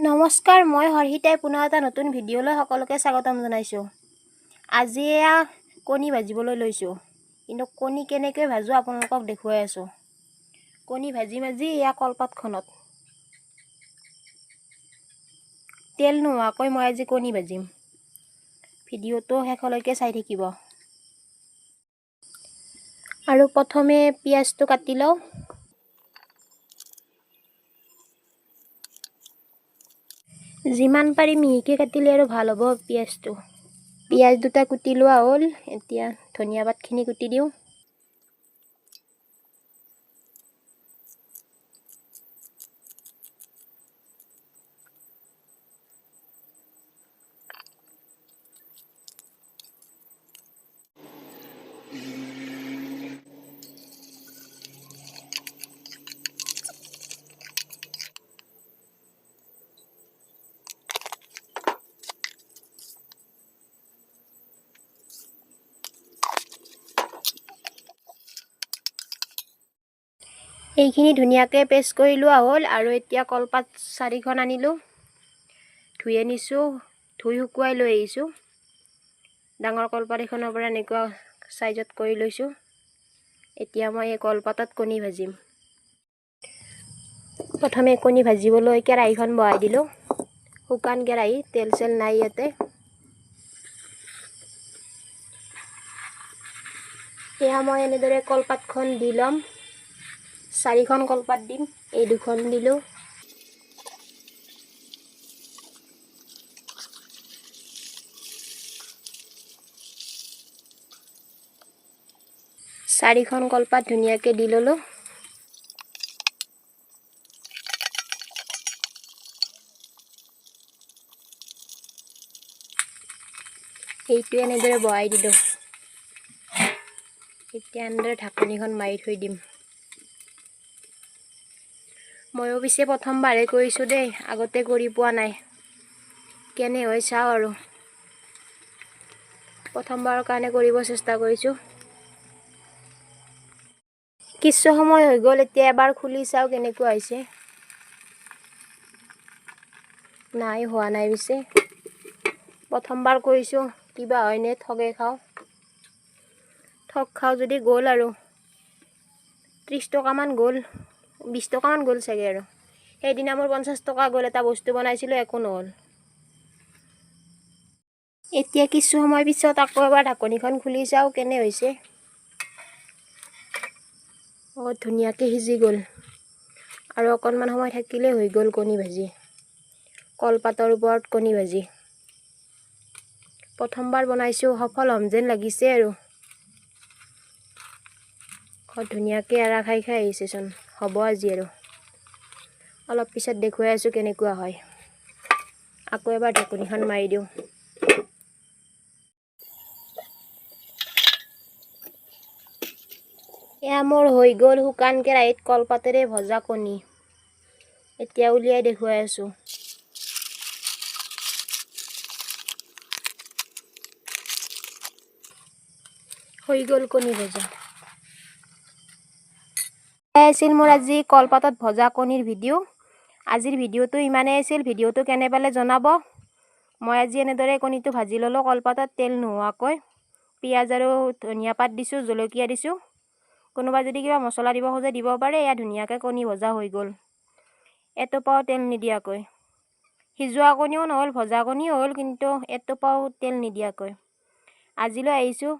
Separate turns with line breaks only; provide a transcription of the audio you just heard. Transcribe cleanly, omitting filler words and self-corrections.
নমস্কাৰ, মই হৰ্ষিতাই পুনৰ এটা নতুন ভিডিঅ'লৈ সকলোকে স্বাগতম জনাইছোঁ। আজি এয়া কণী ভাজিবলৈ লৈছোঁ, কিন্তু কণী কেনেকৈ ভাজোঁ আপোনালোকক দেখুৱাই আছোঁ। কণী ভাজি ভাজি এয়া কলপাতখনত তেল নোহোৱাকৈ মই আজি কণী ভাজিম। ভিডিঅ'টো শেষলৈকে চাই থাকিব। আৰু প্ৰথমে পিঁয়াজটো কাটি লওঁ। যিমান পাৰি মিহিকৈ কাটিলে আৰু ভাল হ'ব পিঁয়াজটো। পিঁয়াজ দুটা কুটি লোৱা হ'ল। এতিয়া ধনিয়া পাতখিনি কুটি দিওঁ। এইখিনি ধুনীয়াকৈ পেষ্ট কৰি লোৱা হ'ল। আৰু এতিয়া কলপাত চাৰিখন আনিলোঁ, ধুই আনিছোঁ, ধুই শুকুৱাই লৈ আহিছোঁ। ডাঙৰ কলপাত এখনৰ পৰা এনেকুৱা চাইজত কৰি লৈছোঁ। এতিয়া মই এই কলপাতত কণী ভাজিম। প্ৰথমে কণী ভাজিবলৈ কেৰাহীখন বহাই দিলোঁ। শুকান কেৰাহী, তেল চেল নাই ইয়াতে। এয়া মই এনেদৰে কলপাতখন দি ল'ম। চাৰিখন কলপাত দিম, এই দুখন দিলোঁ। চাৰিখন কলপাত ধুনীয়াকৈ দি ল'লোঁ। এইটো এনেদৰে বহাই দিলোঁ। এতিয়া এনেদৰে ঢাকনিখন মাৰি থৈ দিম। ময়ো পিছে প্ৰথমবাৰহে কৰিছোঁ দেই, আগতে কৰি পোৱা নাই। কেনে হয় চাওঁ আৰু, প্ৰথমবাৰৰ কাৰণে কৰিব চেষ্টা কৰিছোঁ। কিছু সময় হৈ গ'ল, এতিয়া এবাৰ খুলি চাওঁ কেনেকুৱা হৈছে। নাই হোৱা নাই, পিছে প্ৰথমবাৰ কৰিছোঁ, কিবা হয়নে ঠগে খাওঁ। ঠগ খাওঁ যদি গ'ল আৰু 30 টকামান গ'ল, 20 টকামান গ'ল চাগে। আৰু সেইদিনা মোৰ 50 টকা গ'ল, এটা বস্তু বনাইছিলোঁ, একো নহ'ল। এতিয়া কিছু সময় পিছত আকৌ এবাৰ ঢাকনিখন খুলি চাওঁ কেনে হৈছে। অঁ, ধুনীয়াকৈ সিজি গ'ল। আৰু অকণমান সময় থাকিলে হৈ গ'ল কণী ভাজি। কলপাতৰ ওপৰত কণী ভাজি প্ৰথমবাৰ বনাইছোঁ, সফল হ'ম যেন লাগিছে আৰু। অঁ, ধুনীয়াকৈ এৰা খাই খাই আহিছেচোন। হ'ব আজি আৰু, অলপ পিছত দেখুৱাই আছোঁ কেনেকুৱা হয়। আকৌ এবাৰ ঢাকনিখন মাৰি দিওঁ। এয়া মোৰ হৈ গ'ল শুকান কেৰাহীত কলপাতেৰে ভজা কণী। এতিয়া উলিয়াই দেখুৱাই আছোঁ। হৈ গ'ল কণী ভজা। এয়াই আছিল মোৰ আজি কলপাতত ভজা কণীৰ ভিডিঅ'। আজিৰ ভিডিঅ'টো ইমানেই আছিল। ভিডিঅ'টো কেনে পালে জনাব। মই আজি এনেদৰে কণীটো ভাজি ল'লোঁ কলপাতত তেল নোহোৱাকৈ। পিঁয়াজ আৰু ধনিয়া পাত দিছোঁ, জলকীয়া দিছোঁ। কোনোবা যদি কিবা মছলা দিব খোজে দিব পাৰে। এয়া ধুনীয়াকৈ কণী ভজা হৈ গ'ল, এটোপাও তেল নিদিয়াকৈ। সিজোৱা কণীও নহ'ল, ভজা কণীও হ'ল, কিন্তু এটোপাও তেল নিদিয়াকৈ। আজিলৈ আহিছোঁ।